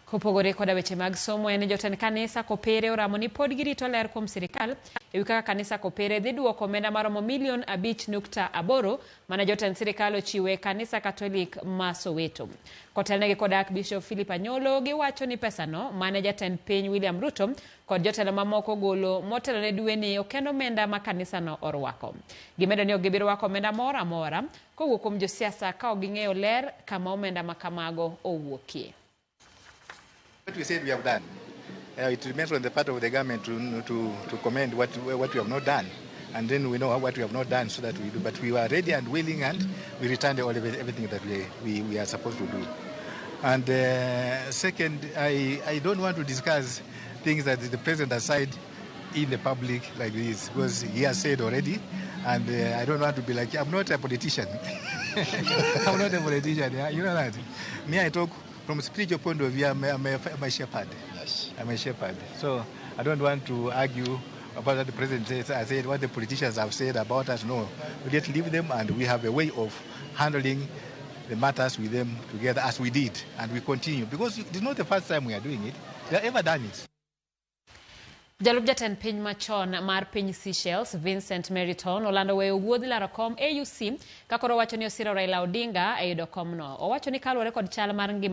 Kopogore koda weche mag somo en ni jotend kanisa Kopere oramo ni pod girito ler kuom sirikal ewi kaka kanisa Kopere dhi duoko omenda maromo milion 5.8 mane jotend sirikal ochiwo e kanisa Katolik ma Soweto. Kotelnegi kod Archbishop Philip Anyolo giwacho ni pesano mane jatend piny William Ruto kod jotelo mamoko ogolo motelo ne dweni ok en omenda ma kanisano orwako. Gimedo ni ok gibi rwako omenda moro amora kowuok kuom josiasa ka ok ging'eyo ler kama omenda ma kamago owuokie. What we said we have done. It remains on the part of the government to commend what we have not done. And then we know what we have not done so that we do. But we were ready and willing and we returned all of it, everything that we are supposed to do. And second, I don't want to discuss things that the president has said in the public like this, because he has said already, and I don't want to be like, I'm not a politician. I'm not a politician, yeah? You know that. Me, I talk from a spiritual point of view, I'm a shepherd. I'm a shepherd. So I don't want to argue about what the president says. I said what the politicians have said about us. No, we just leave them, and we have a way of handling the matters with them together as we did, and we continue. Because it's not the first time we are doing it. We have ever done it. Jalup jatend piny machon mar piny Seychelles, Vincent Meriton, olando weyo wuodh laro kom AUC ka koro owacho ni osiro Raila Odinga e yudo komno. Owacho ni kaluwore kod chal mar ngima